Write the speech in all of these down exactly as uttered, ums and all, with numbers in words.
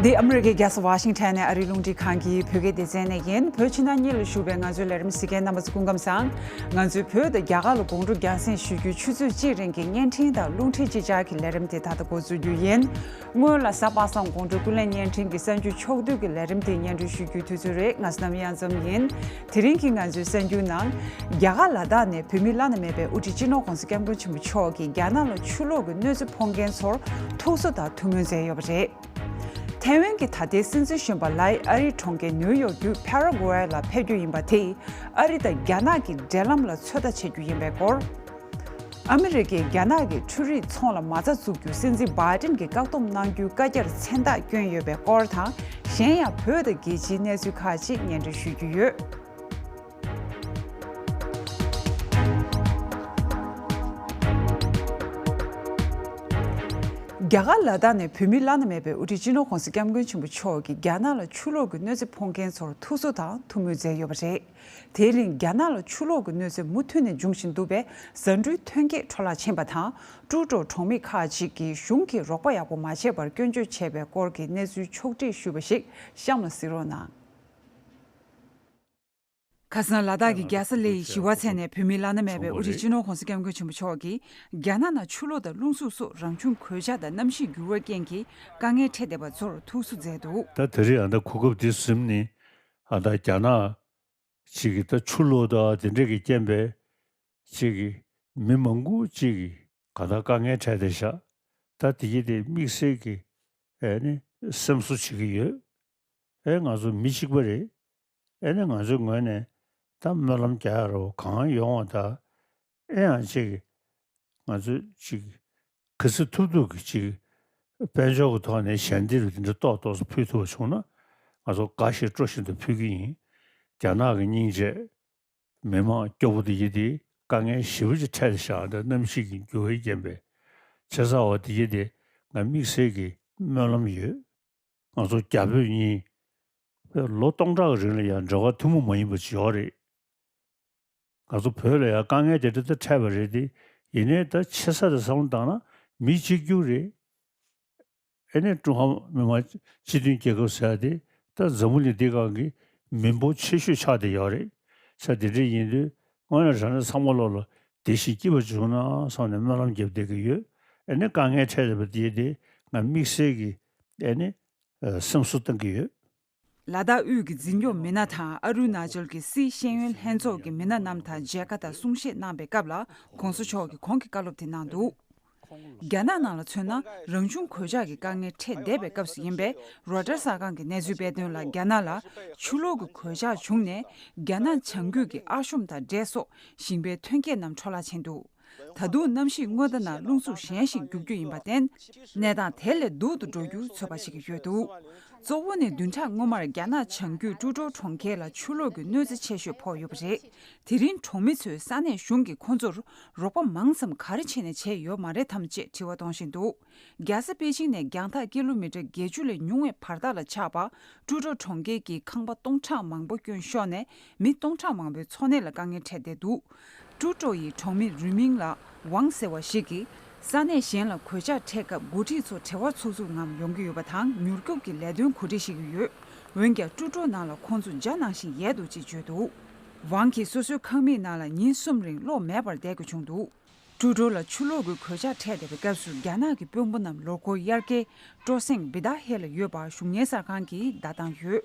འདི་ཨ་མི་རི་ཀའི་རྒྱལ་ས་ཝ་ཤིང་ཊོན་ནས་ཨ་རིའི་རླུང་འཕྲིན་ཁང་གི་བོད་སྐད་སྡེ་ཚན་ནས་ཡིན། བོད་ཕྱི་ནང་གཉིས་ལ་བཞུགས་པའི་ང་ཚོའི་ལས་རིམ་གཟིགས་མཁན་རྣམ་པ་ཚོ་སྐུ་ཁམས་བཟང་། ང་ཚོས་བོད་དང་རྒྱ་གར་ལ་དགོང་དྲོ་རྒྱང་སྲིང་ཞུ་རྒྱུའི་ཆུ་ཚོད་གཅིག་རིང་གི་བརྙན་འཕྲིན་དང་རླུང་འཕྲིན་གཅིག་ཆར་གྱི་ལས་རིམ་དེ་ད་ལྟ་འགོ་འཛུགས་རྒྱུ་ཡིན། སྔོན་ལ་གཟའ་པ་སངས་དགོང་དྲོའི་ཀུན་གླེང་བརྙན་འཕྲིན་གྱི་གསར་འགྱུར་ཕྱོགས་བསྡུས་ཀྱི་ལས་རིམ་དེ་སྙན་སྒྲོན་ཞུ་རྒྱུའི་དུས་ཚོད་རེད། ང་བསོད་ནམས་གཡང་འཛོམས་ཡིན། དེ་རིང་གི་ང་ཚོའི་གསར་འགྱུར་ནང་། རྒྱ་གར་ལ་དྭགས་ནས་བོད་མི་བླ་ན་མེད་པའི་དབུ་ཁྲིད་སྤྱི་ནོར་༧གོང་ས་༧སྐྱབས་མགོན་ཆེན་པོ་མཆོག་གིས་རྒྱ་ནག་ལ་ཆུ་ལོག་གི་གནོད་འཚེ་ཕོག་མཁན་ཚོར་ཐུགས་གསོ་དང་ཐུགས་སྨོན་མཛད་ཡོད་པ་རེད། ཐའེ་ཝན་གྱི་ད་ལྟའི་སྲིད་འཛིན་གཞོན་པ་ལའི་ཨ་རིའི་གྲོང་ཁྱེར་ནིའུ་ཡོག་བརྒྱུད་ཕ་ར་གུ་ཝེ་ལ་ཕེབས་རྒྱུ་ཡིན་པ་དེས་ཨ་རི་དང་རྒྱ་ནག་གི་འབྲེལ་ལམ་ལ་ཚོད་ལྟ་བྱེད་རྒྱུ་ཡིན་པའི་སྐོར། ཨ་མི་རི་ཀས་རྒྱ་ནག་གི་འཕྲུལ་རིག་ཚོང་ལ་མ་རྩ་འཛུགས་རྒྱུ་སྲིད་འཛིན་བྷའི་ཏིན་གྱིས་བཀག་སྡོམ་གནང་རྒྱུའི་བཀའ་རྒྱར་མཚན་རྟགས་བསྐྱོན་ཡོད་པའི་སྐོར་དང་། གཞན་ཡང་བོད་དང་རྒྱལ་སྤྱིའི་གནས་ཚུལ་ཁག་ཅིག་སྙན་སྒྲོན་ཞུ་རྒྱུ་ཡོད། རྒྱ་གར་ལ་དྭགས་ནས་བོད་མི་བླ་ན་མེད་པའི་དབུ་ཁྲིད་སྤྱི་ནོར་༧གོང་ས་༧སྐྱབས་མགོན་ཆེན་པོ་མཆོག་གིས་རྒྱ་ནག་ལ་ཆུ་ལོག་གི་གནོད་འཚེ་ཕོག་མཁན་ཚོར་ཐུགས་གསོ་དང་ཐུགས་སྨོན་མཛད་ཡོད་པ་རེད། དེའི་རིང་རྒྱ་ནག་ལ་ཆུ་ལོག་གི་གནོད་འཚེ་མུ་མཐུད་ནས་འབྱུང་བཞིན་འདུག་པས་ཟ་འབྲུའི་ཐོན་སྐྱེད་འཕྲོ་བརླག་ཕྱིན་པ་དང་། ཀྲུའུ་ཀྲོའུ་གྲོང་མི་ཁག་ཅིག་གིས་གཞུང་གིས་རོགས་པ་ཡག་པོ་མ་བྱས་པར་སྐྱོན་བརྗོད་བྱས་པའི་སྐོར་གྱི་གནས་ཚུལ་ཕྱོགས་བསྒྲིགས་ཞུས་པ་ཞིག་གཤམ་ལ་གཟིགས་རོགས་གནང་། ཁ་སང་ལ་དྭགས་ཀྱི་རྒྱལ་ས་ལེའི་ཞི་བ་མཚན་ནས་བོད་མི་བླ་ན་མེད་པའི་དབུ་ཁྲིད་སྤྱི་ནོར་༧གོང་ས་༧སྐྱབས་མགོན་ཆེན་པོ་མཆོག་གིས་རྒྱ་ནག་ནང་ཆུ་ལོག་དང་རླུང་འཚུབ་སོགས་རང་བྱུང་གོད་ཆག་དང་གནམ་གཤིས་འགྱུར་བའི་རྐྱེན་གྱིས་དཀའ་ངལ་འཕྲད་བསྡད་པ་ཚོར་ཐུགས་གསོ་མཛད་འདུག། ད་དེ་རིང་ཨ་ད་གོ་སྐབས་འདི་ཟིན་ནས་ཨ་ད་རྒྱ་ནག་ཅིག་གིས་ད་ཆུ་ལོག་དང་དེ་འདྲས་ཀྱི་རྐྱེན་པས་ཅིག་གིས་མི་མང་པོ་ཅིག་གིས་ག་ད་དཀའ་ངལ་འཕྲད་བསྡད་ཤག། ད་དེ་གི་དེ་དམིགས་བསལ་གྱི་ཨེ་ནི་སེམས་གསོ་བྱེད་ཀྱི་ཡོད། ཨེ་ང་ཚོ་མི་གཅིག་པ་རེད། ཨེ་ནི་ང་ཚོའི་ངོས་ནས་ད་སྨོན་ལམ་རྒྱག་ཡ་རོ་གང་ཡོང་བ་ད། ཨེ་ཡང་ཅིག་ང་ཚོས་ཅིག་ག་ཚོད་ཐུབ་ཐུབ་ཀྱི་ཅིག་དཔལ་འབྱོར་གྱི་ཐོག་ནས་ཞལ་འདེབས་དེ་འདྲ་ཏོག་ཏོག་ཙམ་ཕུལ་ཐུབ་པ་བྱུང་ན་ང་ཚོ་དགའ་བཞིན་སྤྲོ་བཞིན་དུ་ཕུལ་གྱི་ཡིན། རྒྱ་ནག་གི་སྙིང་རྗེ། མི་མང་སྐྱོ་པོ་དེ་ཡི་དེ་དཀའ་ངལ་ཞེ་པོ་ཅིག་འཕྲད་བཞག་འདི་གནམ་གཤིས་ཀྱི་འགྱུར་བའི་རྐྱེན་པས། བྱས་ཙང་འོ་དེ་ཡི་དེ་ང་དམིགས་བསལ་གྱི་སྨོན་ལམ་ཡོད། ང་ཚོ་རྒྱ་བོད་གཉིས་ལོ་སྟོང་ཕྲག་གི་རིང་ལ་ཡང་འབྲེལ་བ་ཐུན་མོང་མ་ཡིན་པ་ཅིག་ཡོད་རེད། ང་ཚོ་བོད་ལ་ཡང་དཀའ་ངལ་དེ་འདྲ་ད་འཕྲད་པ་རེད་དེ། ཡིན་ནའི་ད་ཆེ་ས་དེ་བསམ་བློ་བཏང་ན་མི་གཅིག་གྱུར་རེད། ཨེ་ནས་ཀྲུང་ཧྭ་མི་དམངས་སྤྱི་མཐུན་རྒྱལ་ཁབ་ཟེར་ཡ་དེ་ད་འཛམ་བུ་གླིང་འདི་སྒང་གི་མི་འབོར་ཆེ་ཤོས་ཆགས་བསྡད་ཡོད་རེད། ས་དེ་འདྲ་ཡིན་དུས་དངོས་གནས་དྲང་གནས་ཚང་མ་བློ་ལ་བདེ་ཞིང་སྐྱིད་པ་བྱུང་ན་བསམ་ནས་སྨོན་ལམ་རྒྱབ་བསྡད་ཀྱི་ཡོད། ཨེ་ནས་དཀའ་ངལ་འཕྲད་བསྡད་པ་དེ་དེ་ང་དམིགས་བསལ་གྱི་ཨེ་ནས་སེམས་གསོ་གཏང་གི་ཡོད། ལ་དྭགས་དབུས་ཀྱི་འཛིན་སྐྱོང་མི་སྣ་དང་ཨ་རུ་ན་ཅལ་གྱི་སྲིད་ཤེས་ཡོན་ལྷན་ཚོགས་ཀྱི་མི་སྣ་རྣམས་དང་མཇལ་ཁ་དང་གསུང་བཤད་གནང་པའི་སྐབས་ལ་༧གོང་ས་མཆོག་གིས་གོང་གི་བཀའ་སློབ་དེ་གནང་འདུག། རྒྱ་ནག་ནང་ལ་མཚོན་ན་རང་བྱུང་གོད་ཆག་གི་དཀའ་ངལ་འཕྲད་བསྡད་པའི་སྐབས་སུ་ཡིན་པས་རོའི་ཊར་གསར་ཁང་གིས་གནས་ཚུལ་སྤེལ་དོན་ལ་རྒྱ་ནག་ལ་ཆུ་ལོག་གི་གོད་ཆག་བྱུང་ནས་རྒྱ་ནག་བྱང་རྒྱུད་ཀྱི་ཨ་ཤོམ་དང་འབྲས་སོགས་ཞིང་པའི་ཐོན་སྐྱེད་རྣམས་འཕྲོ་བརླག་ཕྱིན་འདུག། ད་དུང་གནམ་གཤིས་སྔོན་བརྡ་ནང་རླུང་འཚུབ་ཞན་ཞིང་རྒྱུག་རྒྱུ་ཡིན་པར་བརྟེན། གནས་སྟངས་དེ་ལས་སྡུག་ཏུ་འགྲོ་རྒྱུའི་ཚོད་དཔག་བྱེད་ཀྱི་ཡོད་འདུག། གཙོ་བོ་ནི་བདུན་ཕྲག་སྔོན་མར་རྒྱ་ནག་བྱང་རྒྱུད་ཀྲུའུ་ཀྲོའུ་གྲོང་ཁྱེར་ལ་ཆུ་ལོག་གི་གནོད་འཚེ་ཆེ་ཤོས་ཕོག་ཡོད་པ་རེད། དེ་རིང་གྲོང་མི་ཚོས་ས་གནས་གཞུང་གིས་ཁོང་ཚོར་རོགས་པ་མང་ཙམ་ག་རེ་བྱས་ནས་བྱས་ཡོད་མ་རེད་དམ་ཅེས་དྲི་བ་གཏོང་བཞིན་འདུག། རྒྱལ་ས་པེ་ཅིང་ནས་རྒྱང་ཐག་ཀི་ལོ་མི་ཊར་བརྒྱད་ཅུ་ལས་ཉུང་བའི་བར་ཐག་ལ་ཆགས་པ་ཀྲུའུ་ཀྲོའུ་གྲོང་ཁྱེར་གྱི་ཁང་པ་སྟོང་ཕྲག་མང་པོ་སྐྱོན་ཤོར་ནས་མི་སྟོང་ཕྲག་མང་པོའི་འཚོ་གནས་ལ་དཀའ་ངལ་འཕྲད་བསྡད་འདུག། ཀྲུའུ་ཀྲོའུ་ཡི་གྲོང་མི་རུས་མིང་ལ་ཝང་ཟེར་བ་ཞིག་གིས་ས་གནས་གཞན་ལ་གོད་ཆག་འཕྲད་སྐབས་འགོ་ཁྲིད་ཚོ་བྲེལ་བ་ཚུགས་ཚུགས་ངང་ཡོང་གི་ཡོད་པ་དང་མྱུར་སྐྱོབ་ཀྱི་ལས་དོན་གོ་སྒྲིག་བྱེད་ཀྱི་ཡོད། འོན་ཀྱང་ཀྲུའུ་ཀྲོའུ་ནང་ལ་ཁོང་ཚོ་འཇའ་ནང་བཞིན་ཡལ་འདུག་ཅེས་བརྗོད་འདུག། ཝང་གིས་སོ་སོའི་ཁང་མིག་ནང་ལ་ཉིན་གསུམ་རིང་གློག་མེད་པར་བསྡད་དགོས་བྱུང་འདུག། ཀྲུའུ་ཀྲོའུ་ལ་ཆུ་ལོག་གི་གོད་ཆག་འཕྲད་བསྡད་པའི་སྐབས་སུ་རྒྱ་ནག་གི་དཔོན་པོ་རྣམས་ལོ་འཁོར་དབྱར་ཁའི་སྤྲོ་གསེང་བི་དཱ་ཧེ་ལ་ཡོད་པ་གཞུང་གཉེར་གསར་ཁང་གིས་བརྡ་བཏང་ཡོད།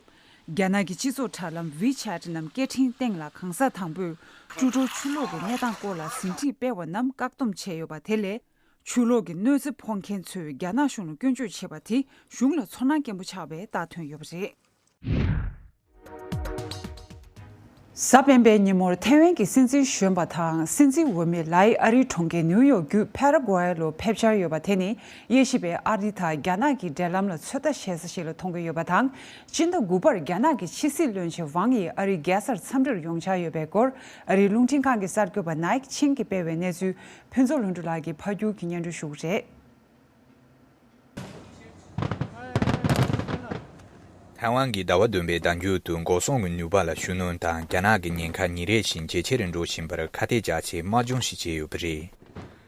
རྒྱ་ནག་གི་སྤྱི་ཚོགས་དྲ་ལམ་ཝི་ཆེ་ཊི་ནམ་སྐད་འཕྲིན་སྟེང་ལ་གང་ཟག་དང་པོས་ཀྲུའུ་ཀྲོའུ་ཆུ་ལོག་གི་གནས་སྟངས་སྐོར་ལ་ཟིན་བྲིས་སྤེལ་བ་རྣམས་བཀག་སྡོམ་བྱས་ཡོད་པ་དེ་ལས། ཆུ་ལོག་གི་གནོད་འཚེ་ཕོག་མཁན་ཚོས་རྒྱ་ནག་གཞུང་ལ་སྐྱོན་བརྗོད་བྱས་པ་དེ་གཞུང་ལ་ཚོར་སྣང་སྐྱེན་པོ་ཆགས་པའི་རྟགས་ཐོན་ཡོད་པ་རེད། གཟའ་སྤེན་པའི་ཉིན་མོར་ཐའེ་ཝན་གྱི་སྲིད་འཛིན་གཞོན་པ་དང་སྲིད་འཛིན་འོས་མི་ལའི་ཨ་རིའི་གྲོང་ཁྱེར་ནིའུ་ཡོག་བརྒྱུད་ཕ་ར་གུ་ཝེ་ལུ་ཕེབས་འཆར་ཡོད་པ་དེ་ནི་དབྱེ་ཞིབ་པས་ཨ་རི་དང་རྒྱ་ནག་གི་འབྲེལ་ལམ་ལ་ཚོད་ལྟ་བྱེད་ས་ཞིག་ལ་མཐོང་གི་ཡོད་པ་དང་། སྤྱི་ཟླ་དགུ་པར་རྒྱ་ནག་གི་ཕྱི་སྲིད་བློན་ཆེན་ཝང་ཡི་ཨ་རིའི་རྒྱལ་སར་འཚམས་འདྲིར་ཡོང་འཆར་ཡོད་པའི་སྐོར་ཨ་རིའི་རླུང་འཕྲིན་ཁང་གི་གསར་འགོད་པ་ནའེ་ཆིང་གིས་སྤེལ་བའི་གནས་ཚུལ་ཕུན་ཚོགས་ལྷུན་གྲུབ་ལགས་ཀྱིས་ཕབ་སྒྱུར་གྱིས་སྙན་སྒྲོན་ཞུ་གི་རེད། ཐའེ་ཝན་གྱིས་ཟླ་བ་བདུན་པའི་ཟླ་མཇུག་ཏུ་འགོག་སྲུང་གི་ནུས་པ་ལ་ཤུགས་སྣོན་དང་རྒྱ་ནག་གི་ཉེན་ཁ་ཉིན་རེ་བཞིན་ཇེ་ཆེར་འགྲོ་བཞིན་པར་ཁ་གཏད་བཅག་ཆེད་དམག་སྦྱོང་ཞིག་བྱས་ཡོད་པ་རེད།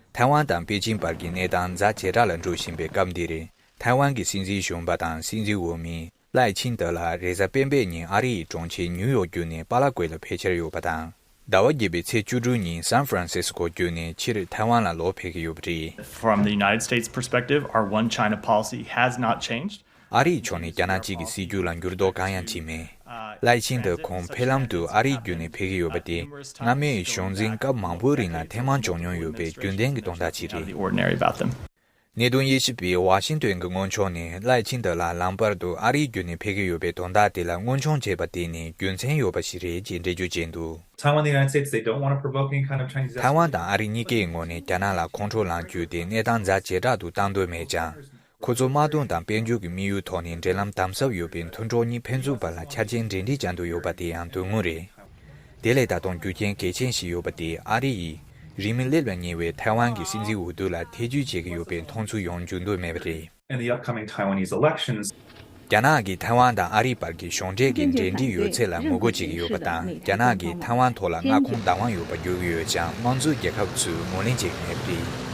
ཐའེ་ཝན་དང་པེ་ཅིན་བར་གྱི་གནས་སྟངས་ཛ་ཇེ་དྲག་ལ་འགྲོ་བཞིན་པའི་སྐབས་འདིར། ཐའེ་ཝན་གྱི་སྲིད་འཛིན་གཞོན་པ་དང་སྲིད་འཛིན་འོག་མི་ལའེ་ཆིང་ཏེ་ལགས་རེས་གཟའ་སྤེན་པའི་ཉིན་ཨ་རི་ཡི་གྲོང་ཁྱེར་ཉིའུ་ཡོག་བརྒྱུད་ནས་པཱ་ལ་ཀུའེ་ལ་ཕེབས་འཆར་ཡོད་པ་དང་། ཟླ་བ་བརྒྱད་པའི་ཚེས་བཅུ་དྲུག་ཉིན་སན་ཧྥ་རན་སིས་ཀོ་བརྒྱུད་ནས་ཕྱིར་ཐའེ་ཝན་ལ་ལོག་ཕེབས་ཀྱི་ཡོད་པ་རེད། From the United States' perspective, our One China policy has not changed. ཨ་རིའི་ཕྱོགས་ནས་རྒྱ་ནག་གཅིག་གི་སྲིད་ཇུས་ལ་འགྱུར་ལྡོག་གང་ཡང་བྱས་མེད། ལའེ་ཆིང་ཏེ་ཁོང་ཕེབས་ལམ་དུ་ཨ་རིའི་བརྒྱུད་ནས་ཕེབས་ཀྱི་ཡོད་པ་དེ་སྔ་མའི་གཞུང་འཛིན་སྐབས་མང་པོའི་རིང་ལ་ཐེངས་མང་བྱུང་མྱོང་ཡོད་པའི་རྒྱུན་ལྡན་གྱི་དོན་དག་ཅིག་རེད། Ordinary about them. གནད་དོན་དབྱེ་ཞིབ་པས་ཝ་ཤིང་ཏོན་གྱི་སྔོན་ཕྱོགས་ནས་ལའེ་ཆིང་ཏེ་ལགས་ལམ་བར་དུ་ཨ་རིའི་བརྒྱུད་ནས་ཕེབས་ཀྱི་ཡོད་པའི་དོན་དག་དེ་ལ་མངོན་ཆུང་བྱས་པ་དེ་ནི་རྒྱུ་མཚན་ཡོད་པ་ཞིག་རེད་ཅེས་འགྲེལ་བརྗོད་བྱས་འདུག Taiwan and the United States, they don't want to provoke any kind of Chinese ཐའེ་ཝན་དང་ཨ་རི་གཉིས་ཀའི་ངོས་ནས་རྒྱ་ནག་ལ་ཁོང་ཁྲོ་ལངས་རྒྱུ་དེ་གནས་སྟངས་ཛ་ཇེ་དྲག་ཏུ་བཏང་འདོད་མེད་ཀྱང་། ཁོ་ཚོ་དམག་དོན་དང་དཔལ་འབྱོར་གྱི་དམིགས་ཡུལ་ཐོག་ནས་འབྲེལ་ལམ་དམ་ཟབ་ཡོད་པའི་མཐུན་གྲོགས་གཉིས་ཕན་ཚུན་བར་ལ་འཆར་ཅན་འབྲེལ་འདྲིས་ཅན་དུ་ཡོད་པ་དེ་ཡང་དོན་དངོས་རེད། དེ་ལས་ད་དུང་རྒྱུ་རྐྱེན་གལ་ཆེན་ཞིག་ཡོད་པ་དེ་ཨ་རི་ཡིས་རིང་མིན་སླེབས་ལ་ཉེ་བའི་ཐའེ་ཝན་གྱི་སྲིད་འཛིན་འོས་བསྡུ་ལ་ཐེ་ཇུས་བྱེད་ཀྱི་ཡོད་པའི་མཐོང་ཚུལ་ཡོང་འཇུག་འདོད་མེད་པ་རེད། In the upcoming Taiwanese elections, རྒྱ་ནག་གིས་ཐའེ་ཝན་དང་ཨ་རིའི་བར་གྱི་གཞུང་འབྲེལ་གྱི་འབྲེལ་འདྲིས་ཡོད་ཚད་ལ་ངོ་རྒོལ་བྱེད་ཀྱི་ཡོད་པ་དང་། རྒྱ་ནག་གིས་ཐའེ་ཝན་ཐོག་ལ་མངའ་ཁོངས་བདག་དབང་ཡོད་པར་བརྗོད་ཀྱི་ཡོད་ཀྱང་། དམངས་གཙོའི་རྒྱལ་ཁབ་ཚོས་ངོས་ལེན་བྱེད་ཀྱི་མེད་པ་རེད།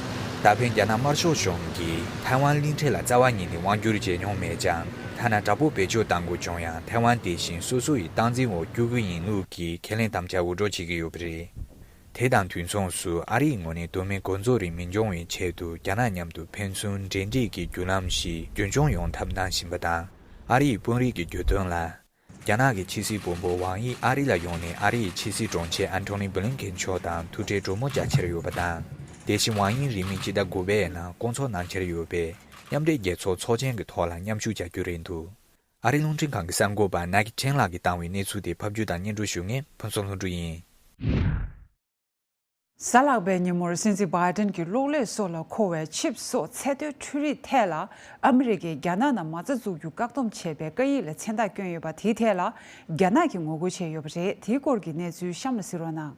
ད་ཕན་རྒྱ་ནག་དམར་ཤོག་གཞུང་གིས་ཐའེ་ཝན་གླིང་ཕྲན་ལ་རྩ་བ་ཉིད་ནས་དབང་བསྒྱུར་བྱས་མྱོང་མེད་ཀྱང་། ཐ་ན་དྲག་པོ་བེད་སྤྱོད་བཏང་དགོས་བྱུང་ཡང་། ཐའེ་ཝན་དེ་བཞིན་སོ་སོ་ཡི་སྟངས་འཛིན་འོག་བསྐྱོད་ཀྱི་ཡིན་ལུགས་ཀྱི་ཁས་ལེན་དམ་བཅའ་འུར་སྒྲོག་བྱེད་ཀྱི་ཡོད་པ་རེད། དེ་དང་དུས་མཚུངས་སུ་ཨ་རིའི་ངོས་ནས་དོ་མེད་འགོ་འཛུགས་རིགས་མི་འབྱུང་བའི་ཆེད་དུ་རྒྱ་ནག་མཉམ་དུ་ཕན་ཚུན་འབྲེལ་འདྲིས་ཀྱི་བརྒྱུད་ལམ་ཞིག་རྒྱུན་འཁྱོངས་ཡོང་ཐབས་གནང་བཞིན་པ་དང་། ཨ་རིའི་དཔོན་རིགས་ཀྱི་བརྗོད་དོན་ལ། རྒྱ་ནག་གི་ཕྱི་སྲིད་བུ་མོ་ཝང་ཡི་ཨ་རི་ལ་ཡོང་ནས་ཨ་རིའི་ཕྱི་སྲིད་དྲུང་ཆེ་ཨན་ཐོ་ནི་བྷི་ལིན་ཀེན་མཆོག་དང་ཐུག་འཕྲད་གྲོས་མོལ་བྱ་འཆར་ཡོད་པ་དང་། དེ་བཞིན་ཝང་ཡི་རིང་མིན་སྤྱི་ཟླ་དགུ་པའི་ནང་སྐོང་ཚོགས་གནང་འཆར་ཡོད་པའི་མཉམ་འབྲེལ་རྒྱལ་ཚོགས་ཚོགས་ཆེན་གྱི་ཐོག་ལ་མཉམ་ཞུགས་བྱ་རྒྱུ་རེད་འདུག་ཨ་རིའི་རླུང་འཕྲིན་ཁང་གི་གསར་འགོད་པ་ནཱ་ཀི་ཁྲེན་ལགས་ཀྱིས་བཏང་བའི་གནས་ཚུལ་དེ་ཕབ་སྒྱུར་དང་སྙན་སྒྲོན་ཞུ་མཁན་ཕུན་ཚོགས་ལྷུན་གྲུབ་ཡིན། གཟའ་ལྷག་པའི་ཉིན་མོར་སྲིད་འཛིན་བྷའི་ཏན་གྱིས་གློག་ཀླད་སོགས་ལ་མཁོ་བའི་ཆིབ་སོགས་ཚད་མཐོའི་འཕྲུལ་རིག་ཐད་ལ་ཨ་མི་རི་ཀས་རྒྱ་ནག་ནང་མ་རྩ་འཛུགས་རྒྱུ་བཀག་སྡོམ་བྱས་པའི་བཀའ་ཡིག་ལ་མཚན་རྟགས་བསྐྱོན་ཡོད་པ་དེའི་ཐད་ལ་རྒྱ་ནག་གིས་ངོ་རྒོལ་བྱས་ཡོད་པ་རེད། དེའི་སྐོར་གྱི་གནས་ཚུལ་གཤམ་ལ་གཟིགས་རོགས་གནང་།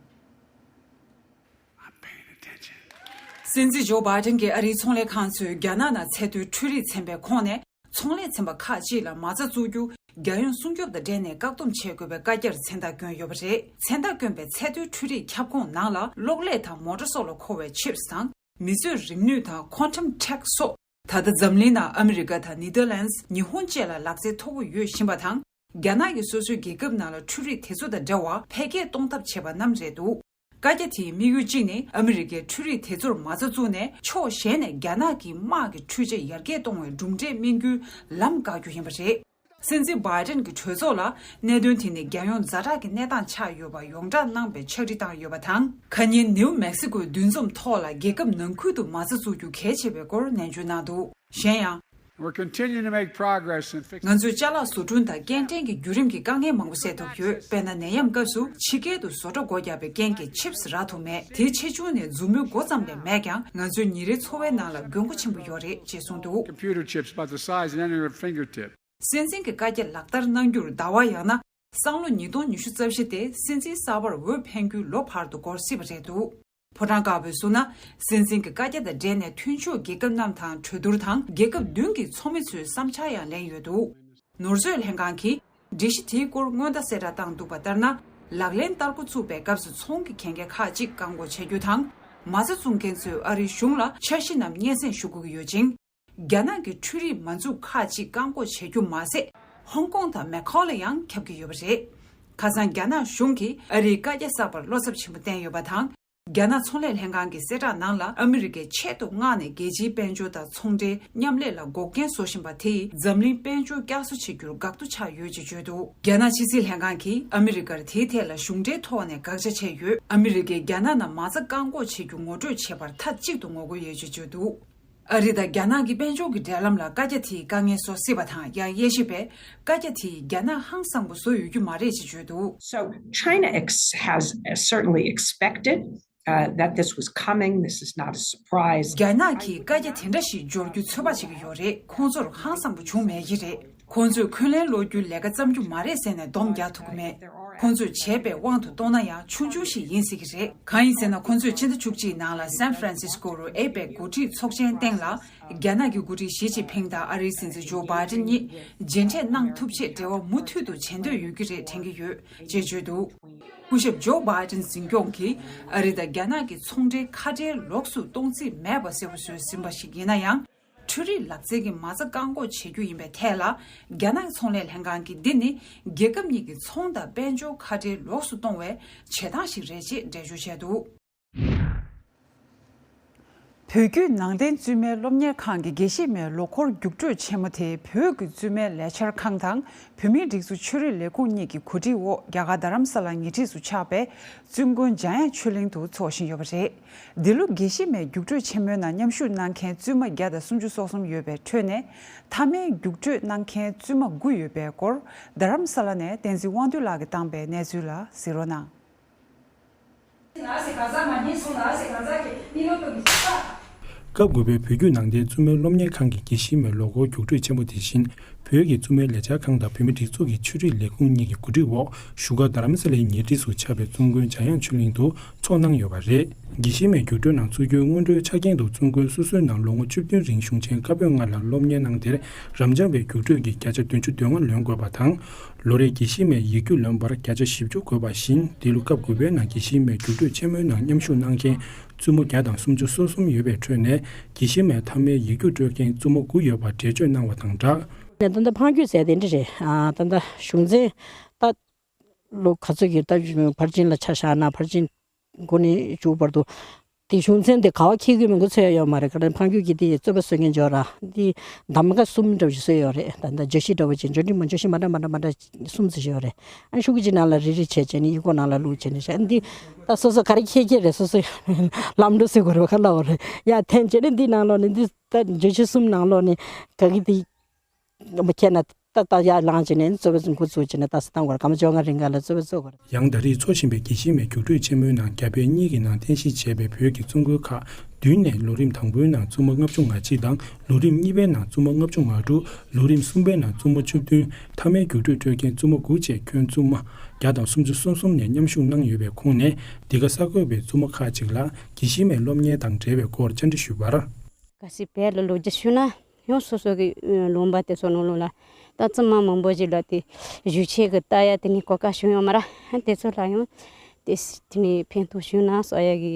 སྲིད་འཛིན་ཇོ་བྷའི་ཏན་གྱིས་ཨ་རིའི་ཚོང་ལས་ཁང་ཚོས་རྒྱ་ནག་ནང་ཚད་མཐོའི་འཕྲུལ་རིག་ཚན་པའི་ཁོངས་ནས་ཚོང་ལས་ཚན་པ་ཁག་ཅིག་ལ་མ་རྩ་བཙུགས་རྒྱུ་རྒྱལ་ཡོངས་སྲུང་སྐྱོབ་དང་འབྲེལ་ནས་བཀག་སྡོམ་བྱེད་དགོས་པའི་བཀའ་རྒྱར་མཚན་རྟགས་བསྐྱོན་ཡོད་པ་རེད། མཚན་རྟགས་བསྐྱོན་པའི་ཚད་མཐོའི་འཕྲུལ་རིག་ཁྱབ་ཁོངས་ནང་ལ་གློག་ཀླད་དང་མོ་ཊ་སོགས་ལ་མཁོ་བའི་ཆིབས་དང་མིས་བཟོས་རིག་ནུས་དང་ཁོན་ཊམ་ཊེག་སོགས། ད་ལྟ་འཛམ་གླིང་ནང་ཨ་མི་རི་ཀ་དང་ནི་དར་ལན་སི། ཉི་ཧོང་བཅས་ལ་ལག་རྩལ་མཐོ་པོ་ཡོད་བཞིན་པ་དང་། རྒྱ་ནག་གིས་སོ་སོའི་རྒྱལ་ཁབ་ནང་ལ་འཕྲུལ་རིག་དེ་ཚོ་དང་འདྲ་བར་འཕེལ་རྒྱས་གཏོང་ཐབས་བྱས་པ་རྣམས་རེད་འདུག་བཀའ་རྒྱ་དེའི་དམིགས་ཡུལ་གཅིག་ནི་ཨ་མི་རི་ཀའི་འཕྲུལ་རིག་དེ་ཚོར་མ་རྩ་བཙུགས་ནས་ཕྱོགས་གཞན་ནས་རྒྱ་ནག་གི་དམག་གི་འཕྲུལ་ཆས་ཡར་རྒྱས་གཏོང་བའི་གྲུབ་འབྲས་སྨིན་རྒྱུའི་ལམ་བཀག་རྒྱུ་ཡིན་པ་རེད། སྲིད་འཛིན་བྷའི་ཏན་གྱི་གྲོས་ཚོགས་ལ་གནད་དོན་དེ་ནི་རྒྱལ་ཡོངས་ཛ་དྲག་གི་གནས་སྟངས་ཆགས་ཡོད་པ་ཡོངས་བསྒྲགས་གནང་བའི་ཕྱག་བྲིས་བཏང་ཡོད་པ་དང་། ཁ་ཉིན་ནིའུ་མེག་སི་ཀོའི་འདུ་འཛོམས་ཐོག་ལ་རྒྱལ་ཁབ་ནང་ཁུལ་དུ་མ་རྩ་བཙུགས་རྒྱུ་གལ་ཆེ་བའི་སྐོར་ནན་བརྗོད་གནང་འདུག་གཞན་ཡང་། We're continuing to make progress in fixing ང་ཚོས་ཅ་ལག་བཟོ་སྐྲུན་དང་སྐྱེལ་འདྲེན་གྱི་བརྒྱུད་རིམ་གྱི་དཀའ་ངལ་མང་པོ་སེལ་ཐུབ་ཡོད། དཔེར་ན། ནད་ཡམས་སྐབས་སུ་ཕྱི་རྒྱལ་དུ་བཟོ་གྲྭ་སྒོ་བརྒྱབ་པའི་རྐྱེན་གྱིས་ཆིབས་རག་ཐུབ་མེད། དེ་ཆེ་ཆུང་ནས་མཛུབ་མོའི་མགོ་ཙམ་ལས་མེད་ཀྱང་། ང་ཚོའི་ཉིན་རེའི་འཚོ་བའི་ནང་ལ་དགོས་མཁོ་ཆེན་པོ་ཡོད་རེད་ཅེས་གསུངས་འདུག Computer chips about the size of any of your fingertip. སྲིད་འཛིན་གྱི་བཀའ་རྒྱ་ལག་བསྟར་གནང་རྒྱུར་ཟླ་བ་ཡང་ན་སང་ལོ་ཉིས་སྟོང་ཉི་ཤུ་རྩ་བཞི་སྟེ་སྲིད་འཛིན་གསར་པར་འོས་འཕེན་རྒྱུའི་ལོ་བར་དུ་འགོར་སྲིད་པ་རེད་འདུག་ཕོ་བྲང་དཀར་པོས་གསུངས་ན། སྲིད་འཛིན་གྱི་བཀའ་རྒྱ་དང་འབྲེལ་ནས་མཐུན་ཕྱོགས་རྒྱལ་ཁབ་རྣམས་དང་གྲོས་བསྡུར་དང་། རྒྱལ་ཁབ་བདུན་གྱི་ཚོགས་མི་ཚོའི་བསམ་འཆར་ཡང་ལེན་ཡོད་འདུག་ནོར་བཟོའི་ལྷན་ཁང་གིས་སྒྲིག་གཞི་དེའི་སྐོར་སྔོན་བརྡ་གསལ་བསྒྲགས་བཏང་འདུག་པ་ལྟར་ན། ལག་ལེན་བསྟར་འགོ་བཙུགས་པའི་སྐབས་སུ་ཚོང་གི་གན་རྒྱ་ཁག་ཅིག་བཀག་འགོག་བྱ་རྒྱུ་དང་། མ་རྩ་བཙུགས་མཁན་ཚོས་ཨ་རིའི་གཞུང་ལ་འཆར་གཞི་རྣམས་སྙན་སེང་ཞུ་དགོས་ཀྱི་ཡོད་ཅིང་། རྒྱ་ནག་གི་འཕྲུལ་རིག་མ་འཛུགས་ཁག་ཅིག་བཀག་འགོག་བྱ་རྒྱུ་མ་ཟད། ཧོང་ཀོང་དང་མེ་ཁའོ་ལ་ཡང་ཁྱབ་ཀྱི་ཡོད་པ་རེད། ཁ་སང་རྒྱ་ནག་གཞུང་གིས་ཨ་རིའི་བཀའ་རྒྱ་གསར་པར་བློ་འཚབ་ཆེན་པོ་བསྟན་ཡོད་པ་དང་། རྒྱ་ནག་ཚོང་ལས་ལྷན་ཁང་གི་གསལ་བསྒྲགས་ནང་ལ། ཨ་མི་རི་ཀས་ཆེད་དུ་མངགས་ནས་རྒྱལ་སྤྱིའི་དཔལ་འབྱོར་དང་ཚོང་འབྲེལ་མཉམ་ལས་ལ་འགོག་རྐྱེན་བཟོ་བཞིན་པ་དེས་འཛམ་གླིང་དཔལ་འབྱོར་བསྐྱར་གསོ་བྱེད་རྒྱུར་འགག་རྡོ་ཆགས་ཡོད་ཅེས་བརྗོད་འདུག་རྒྱ་ནག་ཕྱི་སྲིད་ལྷན་ཁང་གིས་ཨ་མི་རི་ཀར་དེའི་ཐད་ལ་གཞུང་འབྲེལ་ཐོག་ནས་དགག་བྱ་བྱས་ཡོད། ཨ་མི་རི་ཀས་རྒྱ་ནག་ནང་མ་རྩ་བཀག་འགོག་བྱེད་རྒྱུ་ངོ་སྤྲོད་བྱས་པར་མཐའ་གཅིག་ཏུ་ངོ་རྒོལ་ཡོད་ཅེས་བརྗོད་འདུག་ཨ་རི་དང་རྒྱ་ནག་གི་དཔལ་འབྱོར་གྱི་འབྲེལ་ལམ་ལ་བཀའ་རྒྱ་དེས་དཀའ་ངལ་བཟོ་སྲིད་པ་དང་། ཡང་དབྱེ་ཞིབ་པས་བཀའ་རྒྱ་དེས་རྒྱ་ནག་ཧང་སངས་པོ་བཟོ་ཡོད་རྒྱུ་མ་རེད་ཅེས་བརྗོད་འདུག So China ex- has uh, certainly expected uh, that this was coming. This is not a surprise. རྒྱ་ནག་གིས་བཀའ་རྒྱ་དེ་འདྲ་ཞིག་འབྱོར་རྒྱུ་ཚོད་དཔག་བྱེད་ཀྱི་ཡོད་རེད། ཁོང་ཚོར་ཧང་སངས་པོ་བྱུང་མེད་ཀྱི་རེད། ཁོང་ཚོས་འཁོན་ལན་སློག་རྒྱུའི་ལས་ཀ་བརྩམ་རྒྱུ་མ་རེད་ཟེར་ནས་སྡོམ་རྒྱག་ཐུབ་ཀྱི་མེད། ཁོང་ཚོས་བྱས་པའི་དབང་དུ་གཏོང་ན་ཡང་ཆུང་ཆུང་ཞིག་ཡིན་སྲིད་ཀྱི་རེད། གང་ཡིན་ཟེར་ན། ཁོང་ཚོས་ཕྱི་ཟླ་བཅུ་གཅིག་ནང་ལ་སན་ཧྥ་རན་སིས་ཀོ་རུ་ཨེ་པེག་འགོ་ཁྲིད་ཚོགས་ཆེན་སྟེང་ལ། རྒྱ་ནག་གི་འགོ་ཁྲིད་ཞི་ཅིན་ཕིང་དང་ཨ་རིའི་སྲིད་འཛིན་ཇོ་བྷའི་ཏིན་གཉིས་མཇལ་འཕྲད་གནང་ཐུབ་ཆེད་འབྲེལ་བ་མུ་མཐུད་དུ་བྱེད་འདོད་ཡོད་ཀྱི་རེད་དྲན་གྱི་ཡོད་ཅེས་བརྗོད་འདུག་སྐུ་ཞབས་ཇོ་བྷའི་ཏིན་འཛིན་སྐྱོང་གིས་ཨ་རི་དང་རྒྱ་ནག་གི་ཚོང་འབྲེལ་ཁ་བྲལ་ལོགས་སུ་གཏོང་རྩིས་མེད་པ་གསལ་པོ་བཟོས་ཟིན་པ་ཞིག་ཡིན་ན་ཡང་། འཕྲུལ་རིག་ལག་རྩལ་གྱི་མ་རྩ་བཀག་འགོག་བྱེད་རྒྱུ་ཡིན་པའི་ཐད་ལ། རྒྱ་ནག་གི་ཚོང་ལས་ལྷན་ཁང་གིས་འདི་ནི་རྒྱལ་ཁབ་གཉིས་ཀྱི་ཚོང་དང་དཔལ་འབྱོར་ཁ་བྲལ་ལོགས་སུ་གཏོང་བའི་བྱེད་སྟངས་ཤིག་རེད་ཅེས་འགྲེལ་བརྗོད་བྱས་འདུག། བོད་བརྒྱུད་ནང་བསྟན་བཙུན་མའི་སློབ་གཉེར་ཁང་གི་དགེ་བཤེས་མའི་ལོ་འཁོར་རྒྱུགས་སྤྲོད་ཆེན་མོ་དེ། བོད་ཀྱི་བཙུན་མའི་ལས་འཆར་ཁང་དང་བོད་མིའི་སྒྲིག་འཛུགས་ཆོས་རིག་ལས་ཁུངས་གཉིས་ཀྱི་གོ་སྒྲིག་འོག་རྒྱ་གར་རྡ་རམ་ས་ལ་ཉེ་འཁྲིས་སུ་ཆགས་པའི་བཙུན་དགོན་འཇམ་དབྱངས་ཆོས་གླིང་དུ་འཚོགས་བཞིན་ཡོད་པ་རེད། འདི་ལོ་དགེ་བཤེས་མའི་རྒྱུགས་སྤྲོད་ཆེན་མོའི་ནང་མཉམ་ཞུགས་གནང་མཁན་བཙུན་མ་བརྒྱ་དང་སུམ་ཅུ་སོ་གསུམ་ཡོད་པའི་ཁྲོད་ནས། མཐའ་མའི་རྒྱུགས་སྤྲོད་གནང་མཁན་བཙུན་མ་དགུ་ཡོད་པའི་སྐོར། རྡ་རམ་ས་ལ་ནས་བསྟན་འཛིན་དབང་འདུས་ལགས་ཀྱིས་བཏང་པའི་གནས་ཚུལ་ལ་གཟིགས་རོགས་གནང་། སྐབས་དགུ་པའི་བོད་བརྒྱུད་ནང་བསྟན་བཙུན་མའི་སློབ་གཉེར་ཁང་གི་དགེ་བཤེས་མའི་ལོ་འཁོར་རྒྱུགས་སྤྲོད་ཆེན་མོ་དེ་བཞིན། བོད་ཀྱི་བཙུན་མའི་ལས་འཆར་ཁང་དང་བོད་མིའི་སྒྲིག་འཛུགས་ཀྱི་ཆོས་རིག་ལས་ཁུངས་གཉིས་ཀྱི་གོ་སྒྲིག་འོག་བཞུགས་སྒར་རྡ་རམ་ས་ལའི་ཉེ་འཁྲིས་སུ་ཆགས་པའི་བཙུན་དགོན་འཇམ་དབྱངས་ཆོས་གླིང་དུ་འཚོགས་གནང་ཡོད་པ་རེད། དགེ་བཤེས་མའི་རྒྱུགས་སྤྲོད་ནང་ཚུད་རྒྱུའི་སྔོན་འགྲོའི་ཆ་རྐྱེན་དུ། བཙུན་དགོན་སོ་སོའི་ནང་ལོ་ངོ་བཅུ་བདུན་རིང་གཞུང་ཆེན་བཀའ་པོད་ལྔ་ལ་སློབ་གཉེར་གནང་སྟེ། རབ་འབྱམས་པའི་རྒྱུགས་སྤྲོད་ཀྱི་བརྒྱ་ཆ་བདུན་ཅུ་དོན་ལྔ་ལོན་དགོས་པ་དང་། ལོ་རེའི་དགེ་བཤེས་མའི་ཡིག་རྒྱུགས་ལོན་པར་བརྒྱ་ཆ་བཞི་བཅུ་དགོས་པ་བཞིན། འདི་ལོ་སྐབས་དགུ་པའི་ནང་དགེ་བཤེས་མའི་རྒྱུགས་སྤྲོད་ཆེན་མོའི་ནང་མཉམ་ཞུགས་གནང་མཁན་བཙུན་མོ་བརྒྱ་དང་སུམ་ཅུ་སོ་གསུམ་ཡོད་པའི་ཁྲོད་ནས། དགེ་བཤེས་མའི་མཐའ་མའི་ཡིག་རྒྱུགས་སྤྲོད་མཁན་བཙུན་མོ་དགུ་ཡོད་པ་འགྲེལ་བརྗོད་གནང་བ་དང་སྦྲགས། ད་ལྟ་འཕང་རྒྱུག་ཟེར་དེ་འདྲ་རེད། ཨ། ད་ལྟ་གཞུང་འཛིན་ད་ལོ་ག་ཚོད་ཀྱི་ད་ཕར་ཕྱིན་ལ་ཆ་བཞག་ན། ཕར་ཕྱིན་འགོ་ནས་མཇུག་བར་དུ་དེ་གཞུང་འཛིན་དེ་ག་བ་འཁེལ་གི་མིན་གི་ཚོད་ཡོད་མ་རེད། ག་རེ་འཕང་རྒྱུག་གི་དེ་རྩོད་པ་བཟོ་མཁན་འཇོག་ར། འདི་གདམ་ག་གསུམ་འདྲ་བོ་ཞིག་བཟོས་ཡོད་རེད། ད་ལྟ་བརྗོད་གཞི་འདྲ་བོ་ཅིག་འཇོག་འདྲི་མ་འཇོག་གཞི་མ་འདྲ་མ་འདྲ་མ་འདྲ་གསུམ་ཙམ་ཞིག་ཡོད་རེད། ཨ། ཤོག་གུ་གཅིག་ནང་ལ་རེ་རེ་བྱས་བྱས་ནས་ཡིག་སྐོགས་ནང་ལ་བླུགས་བྱས་ནས་བྱས། འདི་ད་སོ་སོ་ག་རེ་འཁེལ་འཁེལ་རེད། སོ་སོ་ལམ་འགྲོ་ཟེར་དགོས་རེད་པ། ག་ལ་བ་རེད། ཡ་འཐེན་བྱས་ནས་འདི་ནང་ལོགས་ནས། འདི་ད་བརྗོད་གཞི་གསུམ་ནང་ལོགས་ནས་ག་གི་དེ་མ་ཁྱེར་ན། ད་ད་ཡར་ལངས་བྱས་ནས་རྩོད་པ་འགོ་བཙུགས་བྱས་ནས་ད་སེ་བཏང་དགོས་རེད། སྐར་མ་བཅོ་ལྔ་རིང་ག་ལ་རྩོད་པ་རྩོད་དགོས་རེད། ཡང་ད་རེས་འཚོགས་བཞིན་པའི་དགེ་བཤེས་མའི་རྒྱུགས་སྤྲོད་ཆེན་མོའི་ནང་རྒྱ་བལ་གཉིས་ཀྱི་ནང་རྟེན་གཞི་བྱས་པའི་བོད་ཀྱི་བཙུན་དགོན་ཁག་བདུན་ནས་ལོ་རིམ་དང་པོའི་ནང་བཙུན་མ་ལྔ་བཅུ་ང་གཅིག་དང་། ལོ་རིམ་གཉིས་པའི་ནང་བཙུན་མ་ལྔ་བཅུ་ང་དྲུག་ལོ་རིམ་གསུམ་པའི་ནང་བཙུན་མ་བཅུ་བདུན། མཐའ་མའི་རྒྱུགས་སྤྲོད་སྤྲོད་མཁན་བཙུན་མ་དགུ་བཅས་ཁྱོན་བཙུན་མ་བརྒྱ་དང་སུམ་ཅུ་སོ་གསུམ་ནས་མཉམ་ཞུགས་གནང་ཡོད་པའི་ཁོངས་ནས། འདི་ག་གསར་འགོད་པས་བཙུན་མ་ཁག་ཅིག་ལ་དགེ་བཤེས་མའི་སློབ་གཉེར་དང་འབྲེལ་བའི་སྐོར་བཅར་འདྲི་ཞུས་པར། གལ་སྲིད་བོད་ལ་ལོ་རྒྱུས་ཞུས་ན་ཡང་སོ་སོ་གི་ལུང་པ་དེ་ཚོ་ནང་ལོགས་ལ་ད་བཙུན་མ་མང་པོ་ཞིག་ལ་དེ་ཞུ་ཆེད་ཀྱི་ལྟ་ཡ་དེ་ནི་གོ་སྐབས་བྱུང་ཡོད་མ་རེད། དེ་ཚོ་ལ་ཡང་དེ་དེ་ནི་ཕན་ཐོགས་བྱུང་ན་བསམ་ཡ་གི་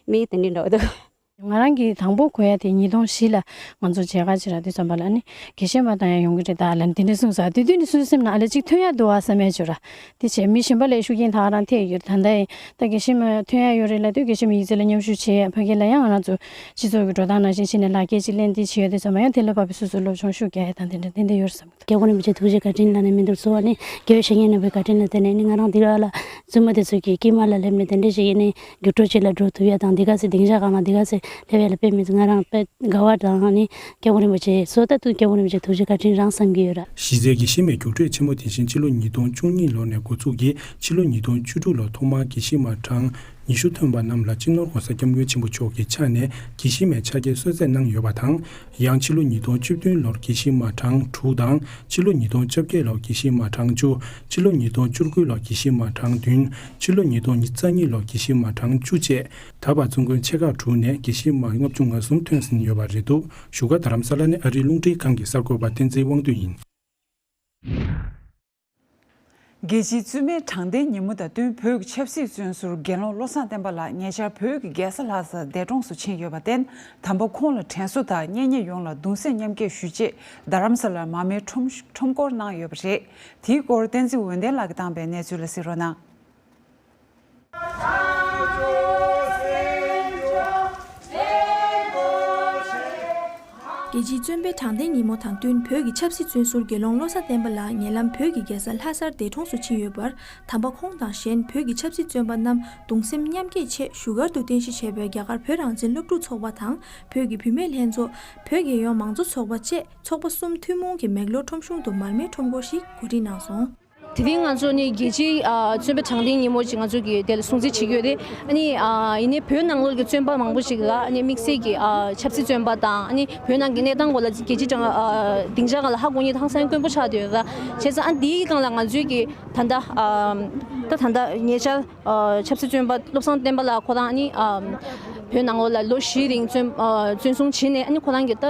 དམིགས་དེ་འདྲ་འདྲ་བོ་འདུག། ང་རང་གིས་དང་པོ་གོ་ཡ་དེ་ཉིས་སྟོང་བཞི་ལ་ང་ཚོ་མཇལ་ཁ་བྱེད་ར། དེ་ཙམ་པ་ལ་ནི་དགེ་བཤེས་མ་བཏང་ཡ་ཡོང་གི་རེད་ད་ལབ་དེ་འདྲ་གསུངས་ས། དེ་དུས་ནི་སོ་སོའི་སེམས་ནང་ཨ་ལས་ཅིག་ཐོན་ཡ་འདུག་ཨ་བསམ་ཡ་བྱུང་ར། དེ་བྱས་མི་གཞན་པ་ལ་ཤུགས་རྐྱེན་ད་ག་རང་ཐེབས་ཡོད། ད་ལྟ་ཡིན་ད་དགེ་བཤེས་མ་ཐོན་ཡ་ཡོད་རེད་ལབ་དུས་དགེ་བཤེས་མའི་ཡིག་ཚད་ལ་མཉམ་ཞུགས་བྱེད་ཡ། ཕ་གི་ལ་ཡང་ང་རང་ཚོ་སྤྱི་ཚོགས་ཀྱི་འགྲོ་སྟངས་ནང་བཞིན་བྱས་ནས་ལག་འཁྱེར་ཅིག་ལེན་ཏེ་བྱས་ཡོད། དེ་ཚང་མ་ཡང་དེ་ལ་བབས་པའི་སོ་སོའི་སློབ་སྦྱོང་ཤུགས་རྒྱག་ཡ་དང་དེ་འདྲ་དེ་འདྲ་ཡོད་བསམ་གི་འདུག། སྐྱབས་མགོན་རིན་པོ་ཆེ་ཐུགས་རྗེ་བཀའ་དྲིན་ལ་ནི་མི་འདུག་ཚོ་བ་ནི་དགེ་བའི་བཤེས་གཉེན་རྣམ་པའི་བཀའ་དྲིན་ལ་བརྟེན་ནས་ནི་ང་རང་འདི་ག་ལ་བཙུན་མ་དེ་ཚོ་གི་དཀྱིལ་མ་ལ་སླེབས་ནས་དེ་འདྲ་ཞིག་ཡིན་ནི་རྒྱུགས་སྤྲོད་ཅིག་ལ་འགྲོ་ཐུབ་ཡ་དང་འདི་ག་སེ་སྡིངས་ཆ་སྒང་ལ་འདི་ག་སེ་སླེབས་ཡ་ལ་དཔེ་མི་ཚོ་ང་རང་དཔེ་དགའ་བ་དང་ནི་སྐྱབས་མགོན་རིན་པོ་ཆེ་སོ་ད་དུང་སྐྱབས་མགོན་རིན་པོ་ཆེ་ཐུགས་རྗེ་བཀའ་དྲིན་རང་བསམ་གྱི་ཡོད་ར། གཞི་རྩའི་དགེ་བཤེས་མའི་རྒྱུགས་སྤྲོད་ཆེན་མོ་དེ་བཞིན་ཕྱི་ལོ་ཉིས་སྟོང་བཅུ་གཉིས་ལོ་ནས་འགོ་ཚུགས་ཀྱིས་ཕྱི་ལོ་ཉིས་སྟོང་བཅུ་དྲུག་ལོ་ཐོག་མར་དགེ་བཤེས་མ་གྲངས་ཉི་ཤུ་ཐོན་པ་རྣམས་ལ་སྤྱི་ནོར་༸གོང་ས་༸སྐྱབས་མགོན་ཆེན་པོ་མཆོག་གི་ཕྱག་ནས་དགེ་བཤེས་མའི་ཕྱག་འཁྱེར་གསོལ་སྩལ་གནང་ཡོད་པ་དང་། ཡང་ཕྱི་ལོ་ཉིས་སྟོང་བཅུ་བདུན་ལོར་དགེ་བཤེས་མ་གྲངས་དྲུག་དང་། ཕྱི་ལོ་ཉིས་སྟོང་བཅོ་བརྒྱད་ལོར་དགེ་བཤེས་མ་གྲངས་བཅུ། ཕྱི་ལོ་ཉིས་སྟོང་བཅུ་དགུ་ལོར་དགེ་བཤེས་མ་གྲངས་བདུན། ཕྱི་ལོ་ཉིས་སྟོང་ཉི་ཤུ་རྩ་གཉིས་ལོར་དགེ་བཤེས་མ་གྲངས་བཅུ་བཅས། ད་བར་བཙུན་དགོན་ཆེ་ཁག་དྲུག་ནས་དགེ་བཤེས་མ་ལྔ་བཅུ་ང་གསུམ་ཐོན་ཟིན་ཡོད་པ་རེད་འདུག། བཞུགས་སྒར་རྡ་རམ་ས་ལ་ནས་ཨ་རིའི་རླུང་འཕྲིན་ཁང་གི་གསར་འགོད་པ་བསྟན་འཛིན་དབང་འདུས་ཡིན། རྒྱལ་སྤྱིའི་བཙུན་མའི་དྲང་བདེན་ཉིན་མོ་དང་བསྟུན་བོད་ཀྱི་ཆབ་སྲིད་བཙོན་ཟུར་དགེ་སློང་བློ་བཟང་བསྟན་པ་ལགས་ཉེ་ཆར་བོད་ཀྱི་རྒྱལ་ས་ལྷ་སར་འདས་གྲོངས་སུ་ཕྱིན་ཡོད་པར་བརྟེན། དམ་པ་ཁོང་ལ་དྲན་གསོ་དང་གཉེན་ཉེ་ཡོངས་ལ་གདུང་སེམས་མཉམ་སྐྱེད་ཞུ་ཆེད་རྡ་རམ་ས་ལར་མར་མེའི་ཁྲོམ་ཁྲོམ་སྐོར་གནང་ཡོད་པ་རེད། དེའི་སྐོར་བསྟན་འཛིན་འོད་ལྡན་ལགས་ཀྱིས་བཏང་པའི་གནས་ཚུལ་ལ་གཟིགས་རོགས་གནང་། རྒྱལ་སྤྱིའི་བཙོན་པའི་དྲང་བདེན་ཉིན་མོ་དང་བསྟུན་བོད་ཀྱི་ཆབ་སྲིད་བཙོན་ཟུར་དགེ་སློང་བློ་བཟང་བསྟན་པ་ལགས་ཉེ་ལམ་བོད་ཀྱི་རྒྱལ་ས་ལྷ་སར་འདས་གྲོངས་སུ་ཕྱིན་ཡོད་པར། དམ་པ་ཁོང་དང་གཞན་བོད་ཀྱི་ཆབ་སྲིད་བཙོན་པ་རྣམས་གདུང་སེམས་མཉམ་སྐྱེད་ཆེད་བཞུགས་སྒར་དུ་རྟེན་གཞི་བྱས་པའི་རྒྱ་གར་བོད་རང་བཙན་སློབ་ཕྲུག་ཚོགས་པ་དང་བོད་ཀྱི་བུད་མེད་ལྷན་ཚོགས། བོད་རྒྱལ་ཡོངས་མང་གཙོ་ཚོགས་པ་བཅས་ཚོགས་པ་གསུམ་ཐུན་མོང་གིས་མེག་ལོར་ཁྲོམ་གཞུང་དུ་མར་མེའི་ཁྲོམ་སྐོར་ཞིག་གོ་སྒྲིག་གནང་སོང་། དེ་རིང་ང་ཚོ་ནི་རྒྱལ་སྤྱིའི་ཨ་བཙོན་པའི་དྲང་བདེན་ཉིན་མོ་ཅིག་ང་ཚོ་གིས་དེ་ལ་སྲུང་བརྩི་བྱེད་ཀྱི་ཡོད་དེ། ཨ་ནི་ཨ་ཡིན་ནའི་བོད་ནང་ལོགས་ཀྱི་བཙོན་པ་མང་པོ་ཞིག་ལ་ཨ་ནི་དམིགས་བསལ་གྱི་ཨ་ཆབ་སྲིད་བཙོན་པ་དང་ཨ་ནི་བོད་ནང་གི་གནས་སྟངས་སྐོར་ལ་རྒྱལ་སྤྱིའི་དྲང་ཨ་སྡིངས་ཆ་སྒང་ལ་ཧ་གོ་མཁན་དེ་ཧང་སང་དཀོན་པོ་ཆགས་བསྡད་ཡོད་རེད། བྱས་ཙང་ཨ་འདིའི་སྒང་ལ་ང་ཚོས་ཀྱི་ད་ལྟ་ཨ་ ད་ད་ལྟ་ཉེ་ཆར་ཨ་ཆབ་སྲིད་བཙོན་པ་བློ་བཟང་བསྟན་པ་ལགས་ཁོ་རང་ཨ་ནི་ཨ་བོད་ནང་ལོགས་ལ་ལོ་བཞི་རིང་བཙོན་ཨ་བཙོན་སྲུང་བྱས་ནས། ཨ་ནི་ཁོ་རང་གི་ད་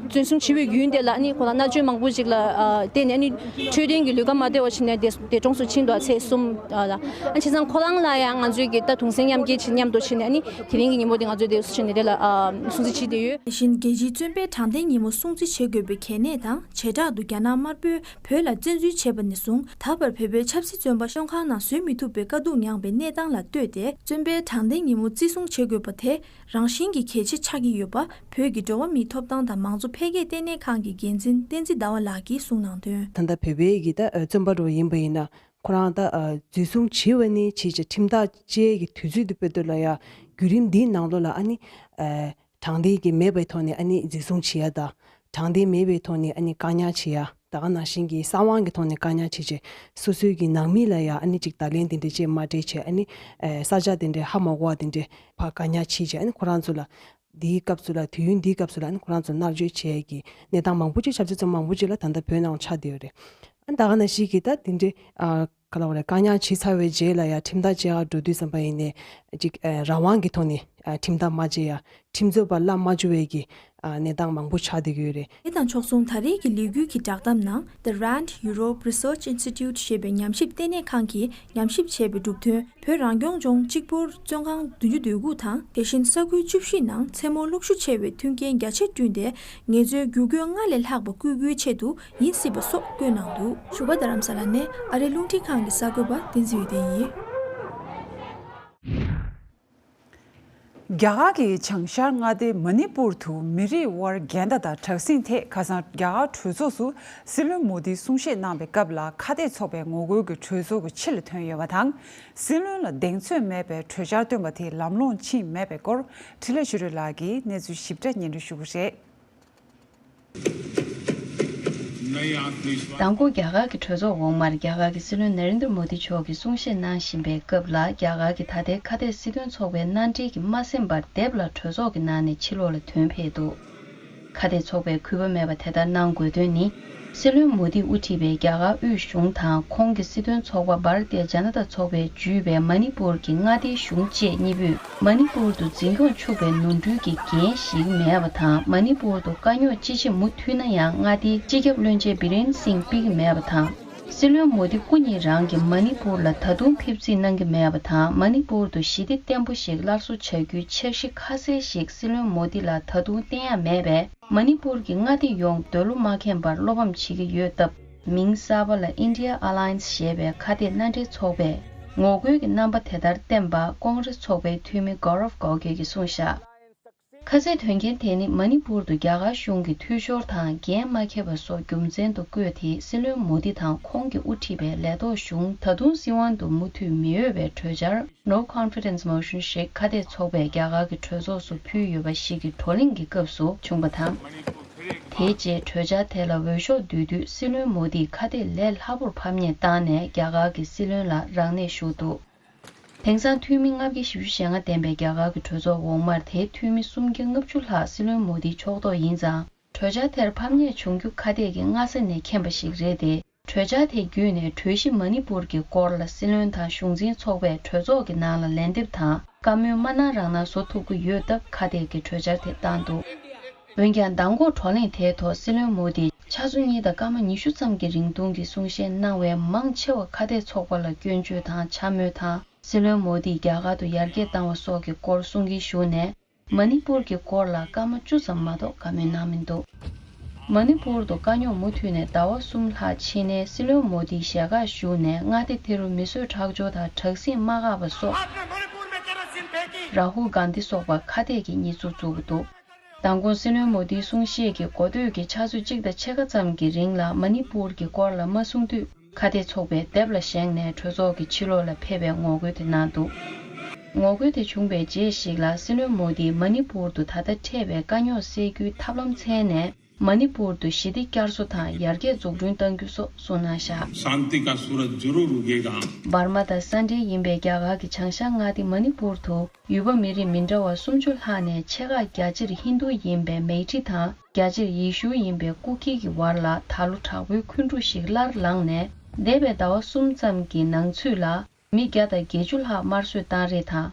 བཙོན་སྲུང་བྱས་པའི་རྒྱུན་དེ་ལ་ཨ་ནི་ཁོ་རང་མནར་གཅོད་མང་པོ་ཅིག་ལ་ཨ་བརྟེན་ནས། ཨ་ནི་འཕྲོད་བསྟེན་གྱི་ལུས་ཀ་མ་བདེ་བ་བྱས་ནས་འདས་འདས་གྲོངས་སུ་ཕྱིན་འདུག་ཚེས་གསུམ་ལ། ཨ་བྱས་ཙང་ཁོ་རང་ལ་ཡང་ང་ཚོས་ཀྱི་ད་གདུང་སེམས་མཉམ་སྐྱེད་ཅིག་མཉམ་དུ་བྱས་ནས། ཨ་ནི་དེ་རིང་གི་ཉིན་མོ་འདི་ང་ཚོས་འདས་གྲོངས་སུ་ཕྱིན་ནས་དེ་ལ་ཨ་སྲུང་བརྩི་བྱས་བསྡད་ཡོད། དེ་བཞིན་རྒྱལ་སྤྱིའི་བཙོན་པའི་དྲང་བདེན་ཉིན་མོ་སྲུང་བརྩི་བྱེད་དགོས་པའི་གལ་གནད་དང་། བྱེ་བྲག་ཏུ་རྒྱ་ནག་དམར་པོས་བོད་ལ་བཙན་འཛུལ་བྱས་པ་ནས་བཟུང་། ད་བར་བོད་པའི་ཆབ་སྲིད་བཙོན་པ་བཙོན་ཁང་ནང་བཟོད་མི་ཐུབ་པའི་དཀའ་སྡུག་མྱངས་པའི་གནས་སྟངས་ལ་ལྟོས་ཏེ། བཙོན་པའི་དྲང་བདེན་ཉིན་མོ་བརྩི་སྲུང་བྱེད་དགོས་པ་དེ་རང་བཞིན་གྱིས་གལ་ཆེ་ཆགས་ཀྱི་ཡོད་པ། བོད་ཀྱི་འགྲོ་བ་མིའི་ཐོབ་ཐང་དང་མང་གཙོ་འཕེལ་རྒྱས་ལྟེ་གནས་ཁང་གི་འགན་འཛིན་བསྟན་འཛིན་ཟླ་བ་ལགས་ཀྱིས་གསུངས་གནང་དོན། ད་ལྟ་བོད་པའི་གི་ད་བཙོན་པ་འདྲ་བོ་ཡིན་པ་ཡིན་ན། ཁོ་རང་ད་འཛིན་བཟུང་བྱས་པ་ནས་བྱས་བྱས་ཁྲིམས་ཐག་བཅད་ཀྱི་དུས་ཚོད་དེ་བར་དུ་ལ་ཡ། བརྒྱུད་རིམ་འདིའི་ནང་ལོགས་ལ་ཨ་ནི་དྲང་བདེན་གྱི་མེད་པའི་ཐོག་ནས་ཨ་ནི་འཛིན་བཟུང་བྱེད་ཡ་དང་། དྲང་བདེན་མེད་པའི་ཐོག་ནས་ཨ་ནི་བཀག་ཉར་བྱེད་ཡ། ད་ག་ནང་བཞིན་གྱི་གསང་བའི་གི་ཐོག་ནས་བཀག་ཉར་བྱེད་བྱས། སོ་སོའི་གི་ནང་མི་ལ་ཡ་ཨ་ནི་ཅིག་བརྡ་ལན་དེ་འདྲ་ཅིག་མ་སྤྲད་བྱས། ཨ་ནི་ས་ཆ་དེ་འདྲ་ཧ་མ་གོ་བ་དེ་འདྲ་ཕར་བཀག་ཉར་བྱེད་བྱས། ཨ་ནི་ཁོ་རང་ཚོ་ལ་འདིའི་སྐབས་སུ་ལ། དུས་ཡུན་འདིའི་སྐབས་སུ་ལ་ཨ་ནི་ཁོ་རང་ཚོ་མནར་གཅོད་བྱེད་ཡ་གི་གནས་སྟངས་མང་པོ་ཅིག་ཆབ་སྲིད་བཙོན་མང་པོ་ཅིག་ལ་ད་ལྟ་བོད་ནང་ཆགས་བསྡད་ཡོད་རེད། ཨ་ནི་ད་ག་ནང་བཞིན་གྱི་ད་དེ་འདྲའི་ཨ་ག་ལབ་དགོས་རེད། བཀག་ཉར་བྱས་ཚར་བའི་རྗེས་ལ་ཡ་ཁྲིམས་ཐག་བཅད་ག་འགྲོ་དུས་ཙམ་པ་ཡིན་ནའི་ཅིག་ཨ་རང་དབང་གི་ཐོག་ནས་ཨ་ཁྲིམས་ཐག་མ་བཅད་ཡ། ཁྲིམས་རྩོད་པ་གླ་མ་བཅུག་པའི་གི་ཨ་གནས་སྟངས་མང་པོ་ཆགས་བསྡད་ཀྱི་ཡོད་རེད། དེ་དང་ཕྱོགས་མཚུངས། ད་རེས་ཀྱི་ལས་འགུལ་གྱི་བསྒྲགས་གཏམ་ནང་། The Rand Europe Research Institute ཞེས་པའི་ཉམས་ཞིབ་ལྟེ་གནས་ཁང་གིས་ཉམས་ཞིབ་བྱས་པའི་གྲུབ་དོན། བོད་རང་སྐྱོང་ལྗོངས་གཅིག་པུར་བཙོན་ཁང་བདུན་ཅུ་དོན་དགུ་དང་། དེ་བཞིན་ས་ཁུལ་བཅུ་བཞི་ནང་མཚན་མོ་གློག་ཤུགས་ཆེ་བའི་མཐུན་རྐྱེན་རྒྱ་ཆེར་བསྐྲུན་ཏེ། ངལ་རྩོལ་བསྒྱུར་བཀོད་སྔར་ལས་ལྷག་པ་བསྐུལ་རྒྱུའི་ཆེད་དུ་ཡིན་སྲིད་པ་སོགས་བཀོད་གནང་འདུག་བཞུགས་པ་རྡ་རམ་ས་ལ་ནས་ཨ་རིའི་རླུང་འཕྲིན་ཁང་གི་གསར་འགོད་པ་བསྟན་འཛིན་འོད་ལྡན་ཡིན། རྒྱ་གར་གྱི་བྱང་ཤར་མངའ་སྡེ་མ་ཎི་པུར་དུ་མི་རིགས་དབར་འགལ་ཟླ་དང་དྲག་ཟིང་ཐད། ཁ་སང་རྒྱ་གར་གྲོས་ཚོགས་སུ་སྲིད་བློན་མོ་དིས་གསུང་བཤད་གནང་བའི་སྐབས་ལ། ཁ་གཏད་ཚོགས་པའི་ངོ་རྒོལ་གྱི་གྲོས་ཚོགས་ཀྱི་ཕྱི་ལ་ཐོན་ཡོད་པ་དང་། སྲིད་བློན་ལ་གདེང་ཚོད་མེད་པའི་གྲོས་འཆར་བཏོན་པ་དེ་ལམ་ལྷོང་ཕྱིན་མེད་པའི་སྐོར། འཕྲིན་ལས་ཆོས་སྒྲོན་ལགས་ཀྱིས་གནས་ཚུལ་ཞིབ་ཕྲ་སྙན་སྒྲོན་ཞུ་གི་རེད། མདང་དགོང་རྒྱ་གར་གྱི་གྲོས་ཚོགས་འོག་མར་རྒྱ་གར་གྱི་སྲིད་བློན་ནཱ་རེན་དྲ་མོ་དི་མཆོག་གིས་གསུང་བཤད་གནང་བཞིན་པའི་སྐབས་ལ། རྒྱ་གར་གྱི་ད་ལྟའི་ཁ་གཏད་སྲིད་དོན་ཚོགས་པའི་མནའ་འབྲེལ་གྱིས་མ་ཟིན་པར་སྡེབ་ལ་གྲོས་ཚོགས་ཀྱི་ནང་ནས་ཕྱི་ལོགས་ལ་ཐོན་ཕེབས་འདུག་ཁ་གཏད་ཚོགས་པས་གུས་པ་མེད་པ་དེ་ལྟར་གནང་དགོས་དོན་ནི། སྲིད་བློན་མོ་དིས་དབུ་ཁྲིད་པའི་རྒྱ་གར་དབུས་གཞུང་དང་། ཁོང་གི་སྲིད་དོན་ཚོགས་པ་བྷ་ར་ཏི་ཡ་ཇ་ན་ཏ་ཚོགས་པས་བརྒྱུད་པའི་མ་ཎི་པུར་གྱི་མངའ་སྡེའི་གཞུང་བཅས་གཉིས་པོས། མ་ཎི་པུར་དུ་འཛིན་སྐྱོང་ཆོག་པའི་ནོར་འཁྲུལ་གྱི་འགན་ཞིག་མེད་པ་དང་། མ་ཎི་པུར་དུ་དཀའ་རྙོག་ཅི་ཆེ་མུ་མཐུད་ན་ཡང་། མངའ་སྡེའི་སྤྱི་ཁྱབ་བློན་ཆེན་བི་རེན་སིང་ཕིག་གི་མེད་པ་དང་། སྲིད་བློན་མོ་དི་སྐུ་ཉིད་རང་གིས་མ་ཎི་པུར་ལ་ད་དུང་ཕེབས་རྩིས་གནང་གི་མེད་པ་དང་། མ་ཎི་པུར་དུ་ཞི་བདེ་བརྟན་པོ་ཞིག་སླར་གསོ་བྱ་རྒྱུའི་འཆར་གཞི་ཁ་གསལ་ཞིག་སྲིད་བློན་མོ་དི་ལ་ད་དུང་བསྟན་ཡ་མེད་པས། མ་ཎི་པུར་གྱི་མངའ་སྡེ་ཡོངས་འདོད་བློ་མ་ཁེངས་པར་བློ་ཕམ་བྱེད་ཀྱི་ཡོད་སྟབས། མིང་གསར་པ་ལ་India Alliance ཞེས་པའི་ཁ་གཏད་མནའ་འབྲེལ་ཚོགས་པས་ངོ་རྒོལ་གྱི་རྣམ་པ་དེ་ལྟར་བསྟན་པ་ཀོང་རེས་ཚོགས་པའི་འཐུས་མི་གོ་རོབ་གོ་གྷེ་གིས་གསུངས་བཞག་ཁ་གསལ་དོན་རྐྱེན་དེ་ནི་མ་ཎི་པུར་དུ་རྒྱ་གར་གཞུང་གི་འཐུས་ཤོར་དང་འགན་མ་འཁྱེར་བ་སོགས་རྒྱུ་མཚན་དུ་བཀོད་དེ། སྲིད་བློན་མོ་དི་དང་ཁོང་གིས་དབུ་ཁྲིད་པའི་ལས་ཐོག་གཞུང་ད་དུང་སྲིད་དབང་དུ་མུ་མཐུད་མི་འོས་པའི་གྲོས་འཆར་No Confidence Motion ཞིག་ཁ་གཏད་ཚོགས་པས་རྒྱ་གར་གྱི་གྲོས་ཚོགས་སུ་ཕུལ་ཡོད་པ་ཞིག་གི་བགྲོ་གླེང་གི་སྐབས་སུ་བྱུང་བ་དང་། དེའི་རྗེས་གྲོས་འཆར་དེ་ལ་འོས་ཤོག་བསྡུས་དུས། སྲིད་བློན་མོ་དིས་ཁ་གཏད་ལས་སླ་པོར་ཕམ་ཉེས་བཏང་ནས་རྒྱ་གར་གྱི་སྲིད་བློན་ལ་རང་ནས་ཞུགས་འདུག་དེང་སང་འཐུས་མི་ལྔ་བརྒྱ་བཞི་བཅུ་ཞེ་ལྔ་ལྡན་པའི་རྒྱ་གར་གྱི་གྲོས་ཚོགས་འོག་མར་དེའི་འཐུས་མི་སུམ་བརྒྱ་ལྔ་བཅུ་ལྷག་སྲིད་བློན་མོ་དིའི་ཕྱོགས་གཏོགས་ཡིན་ཙང་། གྲོས་འཆར་དེར་ཕམ་ཉེས་བྱུང་རྒྱུ་ཁ་གཏད་ཀྱིས་སྔ་ས་ནས་མཁྱེན་པ་ཞིག་རེད་དེ། གྲོས་འཆར་དེ་བརྒྱུད་ནས་གྲོས་གཞི་མ་ཎི་པུར་གྱི་སྐོར་ལ་སྲིད་བློན་དང་གཞུང་འཛིན་ཚོགས་པས་གྲོས་ཚོགས་ཀྱི་ནང་ལ་ལན་འདེབས་དང་བཀའ་མོལ་མ་གནང་རང་གནང་བཟོ་ཐུབ་ཀྱི་ཡོད་སྟབས་ཁ་གཏད་ཀྱིས་གྲོས་འཆར་དེ་བཏང་འདུག་འོན་ཀྱང་མདང་དགོང་བགྲོ་གླེང་དེའི་ཐོག་སྲིད་བློན་མོ་དིས་ཆ་ཚོད་གཉིས་དང་སྐར་མ་ཉི་ཤུ་ཙམ་གྱི་རིང་ཐུང་གི་གསུང་བཤད་གནང་བས། མང་ཆེ་བ་ཁ་གཏད་ཚོགས་པ་ལ་སྐྱོན་བརྗོད་དང་འཕྱ་སྨོད་དང་། སྲིད་བློན་མོ་དིས་རྒྱ་གར་དུ་ཡར་རྒྱས་བཏང་བ་སོགས་ཀྱི་སྐོར་གསུང་གིན་བཞུགས་ནས། མ་ཎི་པུར་གྱི་སྐོར་ལ་སྐར་མ་བཅུ་ཙམ་མ་གཏོགས་བཀའ་མོལ་གནང་མི་འདུག་མ་ཎི་པུར་དུ་དཀའ་རྙོག་མུ་མཐུད་ནས་ཟླ་བ་གསུམ་ལྷག་ཕྱིན་ནས། སྲིད་བློན་མོ་དིའི་ཞལ་ཁ་ཞུགས་ནས་མངའ་སྡེ་དེ་རུ་མི་གསོད་ཁྲག་སྦྱོར་དང་དྲག་ཟིང་མ་བཀག་པ་སོགས། རཱ་ཧུལ་གྷན་དྷི་སོགས་པ་ཁ་གཏད་ཀྱིས་གཉིས་འཛུགས་བཙུགས་ཀྱི་འདུག་མདང་དགོང་སྲིད་བློན་མོ་དིའི་གསུང་བཤད་ཀྱི་འགོ་སྟོད་ཀྱི་ཆུ་ཚོད་གཅིག་དང་ཕྱེད་ཀ་ཙམ་གྱི་རིང་ལ་མ་ཎི་པུར་གྱི་སྐོར་ལ་མ་གསུང་དུས། ཁ་གཏད་ཚོགས་པས་སྡེབ་ལ་བཞེངས་ནས་གྲོས་ཚོགས་ཀྱི་ཕྱི་ལོགས་ལ་ཕེབས་པའི་ངོ་རྒོལ་དེ་གནང་འདུག་ངོ་རྒོལ་དེ་བྱུང་བའི་རྗེས་ཤིག་ལ་སྲིད་བློན་མོ་དིས་མ་ཎི་པུར་དུ་ད་ལྟ་འཕྲད་པའི་དཀའ་རྙོག་སེལ་རྒྱུའི་ཐབས་ལམ་མཚན་ནས། མ་ཎི་པུར་དུ་ཞི་བདེ་བསྐྱར་གསོ་དང་ཡར་རྒྱས་འཛུགས་སྐྲུན་གཏང་རྒྱུ་སོགས་གསུངས་གནང་བཞག शांति का सूरज जरूर उगेगा। འབར་མ་དང་ས་འབྲེལ་ཡིན་པའི་རྒྱ་གར་གྱི་བྱང་ཤར་མངའ་སྡེ་མ་ཎི་པུར་དུ་ཡུལ་པ་མི་རིགས་མི་འདྲ་བ་སུམ་ཅུ་ལྷག་ནས་ཆེ་ཁག་རྒྱ་ཆེར་ཧིན་རྡུ་ཡིན་པའི་མེ་ཊི་དང་རྒྱ་ཆེར་ཡེ་ཤུ་ཡིན་པའི་ཀུ་ཀི་གི་བར་ལ་ད་ལོ་དྲག་པོའི་འཁོན་འཁྲུག་ཞིག་སླར་ལངས་ནས། འདས་པའི་ཟླ་བ་གསུམ་ཙམ་གྱི་ནང་ཚུད་ལ། མི་བརྒྱ་དང་བརྒྱད་ཅུ་ལྷག་དམར་གསོད་བཏང་རེད་དང་།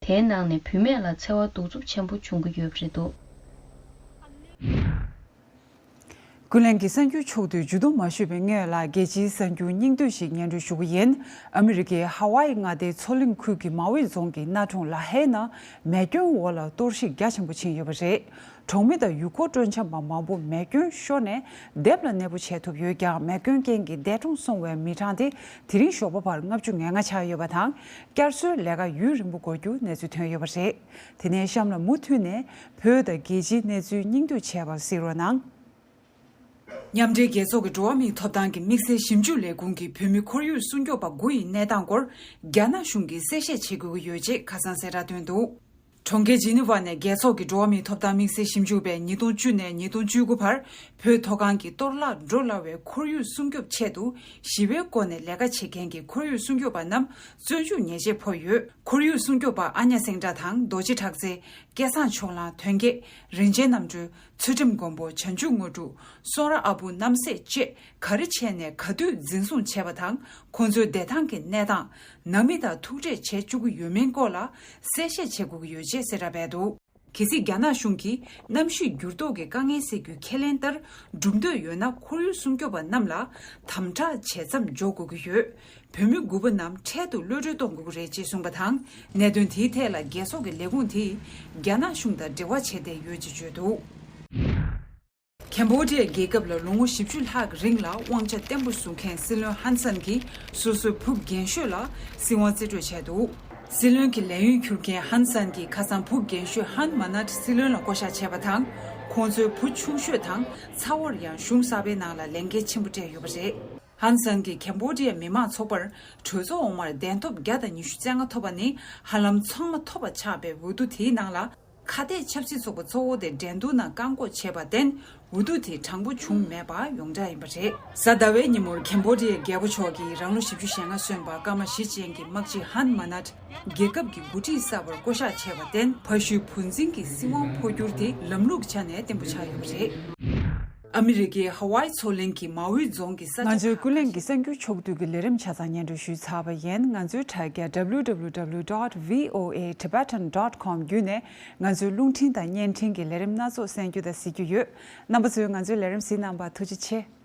དེའི་ནང་ནས་བུད་མེད་ལ་འཚེ་བ་གདུག་རྩུབ་ཆེན་པོ་བྱུང་གི་ཡོད་པ་རེད་འདུག། ཀུན་གླེང་གི་གསར་འགྱུར་ཕྱོགས་བསྡུས་མཇུག་བསྡོམས་མ་ཞུས་པའི་སྔོན་ལ། རྒྱལ་སྤྱིའི་གསར་འགྱུར་སྙིང་བསྡུས་ཤིག་སྙན་སྒྲོན་ཞུ་གི་ཡིན། ཨ་མི་རི་ཀའི་ཧ་ཝཱ་ཡི་མངའ་སྡེའི་མཚོ་གླིང་ཁུལ་གྱི་མའོ་ཝི་རྫོང་གི་གནའ་གྲོང་ལ་ཧའེ་ནང་མེ་སྐྱོན་འོག་ལ་གཏོར་བཤིག་རྒྱ་ཆེན་པོ་ཕྱིན་ཡོད་པ་རེད། གྲོང་མི་དང་ཡུལ་སྐོར་སྤྲོ་འཆམ་པ་མང་པོ་མེ་སྐྱོན་ཤོར་ནས་སྡེབ་ལ་གནས་སྤོ་བྱས་ཐུབ་ཡོད་ཀྱང་། མེ་སྐྱོན་རྐྱེན་གྱིས་འདས་གྲོངས་སོང་བའི་མི་གྲངས་དེ་དེ་རིང་ཞོགས་པ་བར་ལྔ་བཅུ་ང་ལྔ་ཆགས་ཡོད་པ་དང་། བསྐྱར་གསོའི་ལས་ཀ་ཡུན་རིང་པོ་འགོར་རྒྱུ་གནས་ཚུལ་ཐོན་ཡོད་པ་རེད། དེ་ནས་གཤམ་ལ་མུ་མཐུད་ནས་བོད་དང་རྒྱལ་སྤྱིའི་གནས་ཚུལ་སྙིང་བསྡུས་བྱས་པ་གཟིགས་རོགས་གནང་། མཉམ་འབྲེལ་རྒྱལ་ཚོགས་ཀྱི་འགྲོ་བ་མིའི་ཐོབ་ཐང་གི་དམིགས་བསལ་ཞིབ་འཇུག་ལས་ཁུངས་ཀྱིས་བོད་མི་ཁོར་ཡུག་སྲུང་སྐྱོབ་པ་དགུ་ཡི་གནས་སྟངས་སྐོར་རྒྱ་ནག་གཞུང་གིས་གསལ་བཤད་བྱེད་དགོས་ཀྱི་ཡོད་ཅེས་ཁ་སང་གསལ་བསྒྲགས་བཏོན་འདུག། གྲོང་ཁྱེར་ཇི་ནི་ཝ་ནས་རྒྱལ་ཚོགས་ཀྱི་འགྲོ་བ་མིའི་ཐོབ་ཐང་དམིགས་བསལ་ཞིབ་འཇུག་པས་ཉིས་སྟོང་བཅུ་ནས་ཉིས་སྟོང་བཅུ་དགུ་བར་བོད་མཐོ་སྒང་གི་གཏོར་བརླག་འགྲོ་སླ་བའི་ཁོར་ཡུག་སྲུང་སྐྱོབ་ཆེད་དུ་ཞི་བའི་སྒོ་ནས་ལས་ཀ་བྱེད་མཁན་གྱི་ཁོར་ཡུག་སྲུང་སྐྱོབ་པ་རྣམས་བཙོན་འཇུག་ཉེས་ཆད་ཕོག་ཡོད། ཁོར་ཡུག་སྲུང་སྐྱོབ་པ་ཨ་ཉ་སེང་བྲག་དང་རྡོ་རྗེ་གྲགས་རྩེ། སྐལ་བཟང་ཕྱོགས་གླང་། ཐོན་སྐྱེད། རིན་ཆེན་རྣམ་གྲོལ། ཚུལ་ཁྲིམས་མགོན་པོ། བྱང་ཆུབ་དངོས་གྲུབ། སོང་ར་ཨ་བུ། རྣམ་སྲས་བཅས་ག་རེ་བྱས་ནས་ག་དུས་འཛིན་བཟུང་བྱས་པ་དང་། ཁོང་ཚོའི་བསྡད་ཐང་གི་གནས་སྟངས། ནང་མི་དང་ཐུག་འཕྲད་བྱེད་བཅུག་གི་ཡོད་མིན་སྐོར་ལ་གསལ་བཤད་བྱེད་དགོས་ཀྱི་ཡོད་ཅེས་གསལ་བསྒྲགས་སྤེལ་འདུག། གལ་སྲིད་རྒྱ་ནག་གཞུང་གིས་གནམ་གཤིས་འགྱུར་ལྡོག་གི་དཀའ་ངལ་སེལ་རྒྱུའི་ཁས་ལེན་ལྟར་སྒྲུབ་འདོད་ཡོད་ན། ཁོར་ཡུག་སྲུང་སྐྱོབ་པ་རྣམས་ལ་དམ་དྲག་བྱེད་མཚམས་འཇོག་དགོས་ཀྱི་ཡོད། བོད་མི་དགུ་པོ་རྣམས་འཕྲལ་དུ་གློད་གྲོལ་གཏོང་དགོས་ཀྱི་རེད་ཅེས་གསུངས་པ་དང་། གནད་དོན་དེའི་ཐད་ལ་རྒྱལ་ཚོགས་ཀྱི་ལས་ཁུངས་དེས་རྒྱ་ནག་གཞུང་དང་འབྲེལ་བ་བྱས་བསྡད་ཡོད་ཅེས་བརྗོད་འདུག། ཁེམ་བྷོ་ཌི་ཡ་རྒྱལ་ཁབ་ལ་ལོ་ངོ་བཞི་བཅུ་ལྷག་རིང་ལ་དབང་ཆ་བརྟན་པོ་བཟུང་མཁན་སྲིད་བློན་ཧན་སན་གྱིས་སོ་སོའི་བུ་རྒན་ཤོས་ལ་སྲིད་དབང་རྩིས་སྤྲོད་བྱས་འདུག། སྲིད་བློན་གྱི་ལས་ཡུན་འཁྱོལ་མཁན་ཧན་སན་གྱིས་ཁ་སང་བུ་རྒན་ཤོས་ཧན་མ་ནད་སྲིད་བློན་ལ་བསྐོ་གཞག་བྱས་པ་དང་། ཁོང་ཚོའི་བུ་ཆུང་ཤོས་དང་ཚ་བོར་ཡང་གཞུང་གསར་པའི་ནང་ལ་ལས་འགན་ཆེན་པོ་སྤྲད་ཡོད་པ་རེད། ཧན་སན་གྱིས་ཁེམ་བྷོ་ཌི་ཡའི་མི་མང་ཚོགས་པར་གྲོས་ཚོགས་འོག་མར་གདན་ཐོབ་བརྒྱ་དང་ཉི་ཤུ་རྩ་ལྔ་ཐོབ་པ་ནི་ཧ་ལམ་ཚང་མ་ཐོབ་པ་ཆགས་པའི་འོས་བསྡུ་དེའི་ནང་ལ། ཁ་གཏད་ཆབ་སྲིད་ཚོགས་པ་གཙོ་བོ་དེ་འགྲན་བསྡུར་ནང་བཀག་འགོག་བྱས་པར་བརྟེན། འོས་བསྡུ་དེ་དྲང་པོ་བྱུང་མེད་པ་ཡོངས་གྲགས་ཡིན་པ་རེད། གཟའ་ཟླ་བའི་ཉིན་མོར་ཁེམ་བྷོ་ཌི་ཡའི་རྒྱལ་པོ་མཆོག་གིས་རང་ལོ་བཞི་བཅུ་ཞེ་ལྔ་སོན་པ་སྐར་མ་བཞི་ཅན་གྱི་དམག་སྤྱི་ཧན་མ་ནད་རྒྱལ་ཁབ་ཀྱི་འགོ་ཁྲིད་གསར་པར་བསྐོ་གཞག་བྱས་པར་བརྟེན། ཕ་ཤུལ་བུ་འཛིན་གྱི་སྲིད་དབང་འཕོ་འགྱུར་དེ་ལམ་ལུགས་ཆ་ནས་བརྟན་པོ་ཆགས་ཡོད་པ་རེད། ཨ་མི་རི་ཀའི་ཧ་ཝཱ་ཡི་མཚོ་གླིང་གི་མའོ་ཝི་རྫོང་གི་ས་ཆ། ང་ཚོའི་ཀུན་གླེང་གི་གསར་འགྱུར་ཕྱོགས་བསྡུས་ཀྱི་ལས་རིམ་ཆ་ཚང་སྙན་སྒྲོན་ཞུས་ཚར་བ་ཡིན། ང་ཚོའི་དྲ་རྒྱ་W W W dot V O A Tibetan dot com བརྒྱུད་ནས་ང་ཚོའི་རླུང་འཕྲིན་དང་བརྙན་འཕྲིན་གྱི་ལས་རིམ་སྣ་ཚོགས་གསན་རྒྱུ་དང་གཟིགས་རྒྱུ་ཡོད། རྣམ་པ་ཚོས་ང་ཚོའི་ལས་རིམ་གཟིགས་གནང་བར་ཐུགས་རྗེ་ཆེ།